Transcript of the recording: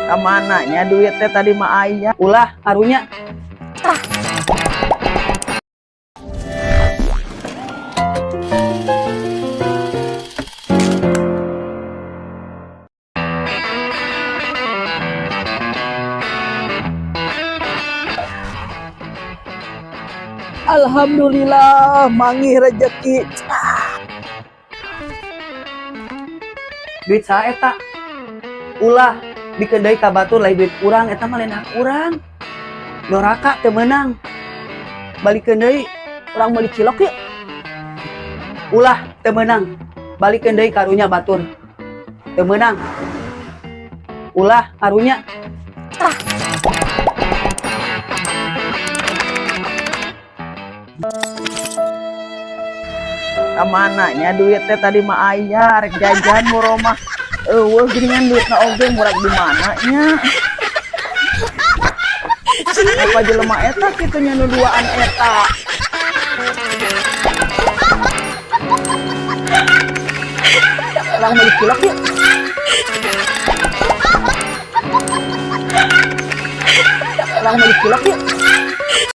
Kamana nya duit teh tadi mah aya. Ulah karunya. Alhamdulillah manggih rezeki. Duit saha eta? Ulah bikeun deui ka batur, lain duit urang eta mah, lain hak urang. Doraka, teu meunang. Balikeun deui. Urang meuli cilok yuk. Ulah, teu meunang. Balikeun deui, karunya batur. Teu meunang. Ulah, karunya. Kamana nya duit teh tadi mah aya, rek jajan muromah. Euweuh geuningan duitna oge, murag di mana nya? Apa jelema eta kitu nya, nu duaan eta? Urang meuli cilok yuk. Urang meuli cilok yuk.